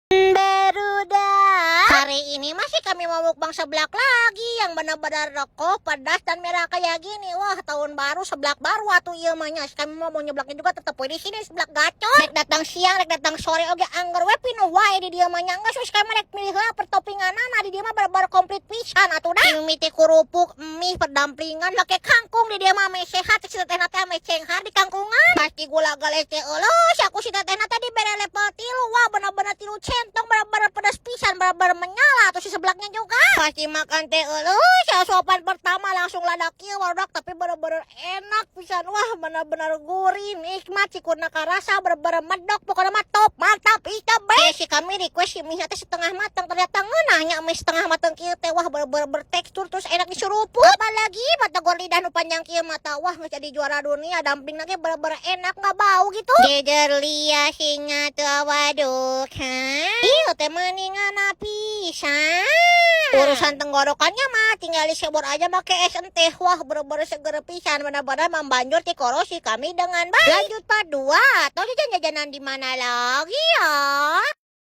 Barudak. Hari ini masih kami mau mukbang seblak lagi yang benar-benar rekoh, pedas, dan merah kayak gini. Wah, tahun baru seblak baru atuh ieu mah nya. Kami mau mau nyeblaknya juga tetep we di sini Seblak Gacor. Rek datang siang, rek datang sore oge angger we pinuh wae di dieu mah nya. Geus wis kami rek milih heula pertoppinganana, di dieu mah bener-bener komplit pisan atuh dah. Mimiti kerupuk, mie, perdamplingan, make kangkung di dieu mah meh sehat si teteh teh meh cenghar di kangkungan. Pasti gula gales teh euleuh, aku si teteh teh dibere level 3. Wah, bener-bener 3 centong, bener-bener pedas pisan, bener-bener menyala tuh si seblaknya juga. Pasti makan teh euleuh, saya suapan pertama langsung lada kieu, barudak, tapi bener-bener enak pisan. Wah, bener-bener gurih, nikmat, cikurna karasa, bener-bener medok, pokoknya mah top, mantap, ika best. Si kami request si mie teh setengah matang, ternyata ngeunahnya mie setengah matang kieu teh. Wah, bener-bener bertekstur, terus enak disuruput. Apalagi batagor lidah nu panjang kieu mata, wah, geus jadi juara dunia, dumpling lagi bener-bener enak, nggak bau gitu. Jejer lia singa tuh waduk, ha? Iya teh mendingan pisan. Urusan tenggorokannya mah tinggal disebor aja pakai es teh. Wah, bener-bener seger pisan, bener-bener membanjur tikorosi kami dengan baik. Lanjut part 2 atau jajan-jajanan di mana lagi ya?